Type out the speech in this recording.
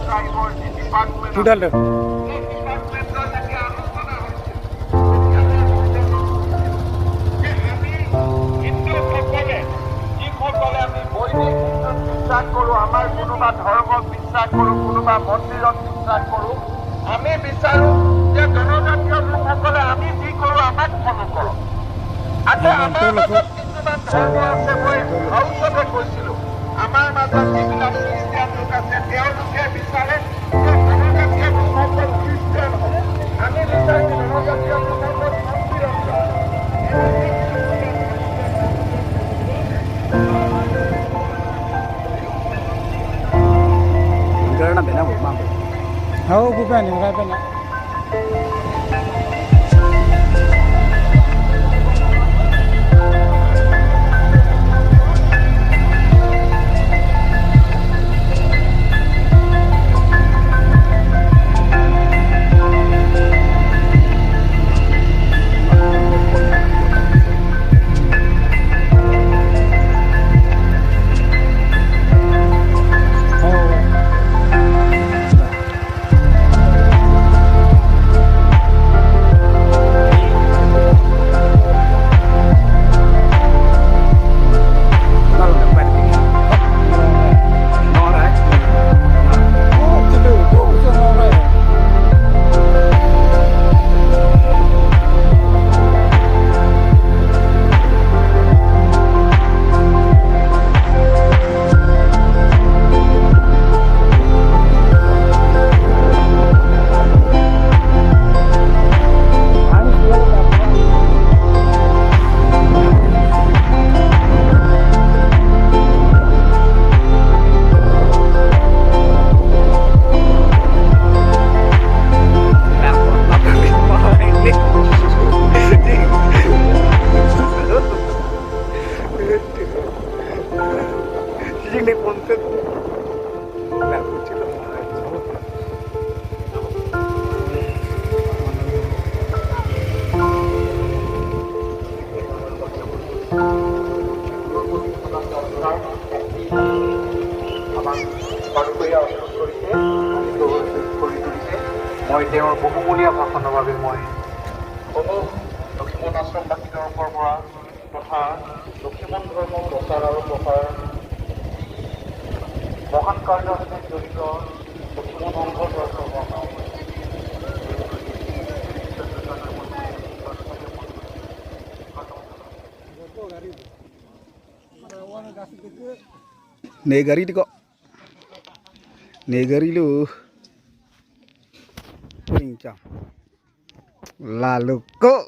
ট্ৰাইবৰ যি department total সেই ডিপাৰ্টমেণ্টৰ যেতিয়া আলোচনা হৈছিল, তেতিয়া যে আমি হিন্দুসকলে, যিসকলে আমি বৈদিক হিন্দুত বিশ্বাস কৰোঁ, আমাৰ কোনোবা ধৰ্মক বিশ্বাস কৰোঁ, কোনোবা মন্দিৰত বিশ্বাস কৰোঁ, আমি বিচাৰোঁ যে জনজাতীয় লোকসকলে আমি যি কৰোঁ আমাক ফ'ল' কৰক। আচ্ছা, আমাৰ মাজত কিছুমান ধৰ্ম আছে। মই হাউচতে কৈছিলোঁ, আমাৰ মাজত যিবিলাক খ্ৰীষ্টিয়ান লোক আছে, তেওঁলোকে বিচাৰে যে জনজাতীয় লোকসকল খ্ৰীষ্টিয়ান হওক। আমি বিচাৰোঁ জনজাতীয় লোকসকল মন্দিৰত যাওক। 好，不变，你们该变了。 আমাক বাৰুকৈয়ে অৰ্জন কৰিছে, কৰি তুলিছে। মই তেওঁৰ বহুমূলীয়া ভাষণৰ বাবে মই সমূহ লখিমন আশ্ৰমবাসীৰ তৰফৰ পৰা তথা লখিমন ধৰ্ম প্ৰচাৰ আৰু প্ৰসাৰ মহান কাৰ্যৰ সৈতে জড়িত লখিমন সংঘৰ তৰফৰ পৰা Negari kok. Negari lu. Pincang. Lalu kok.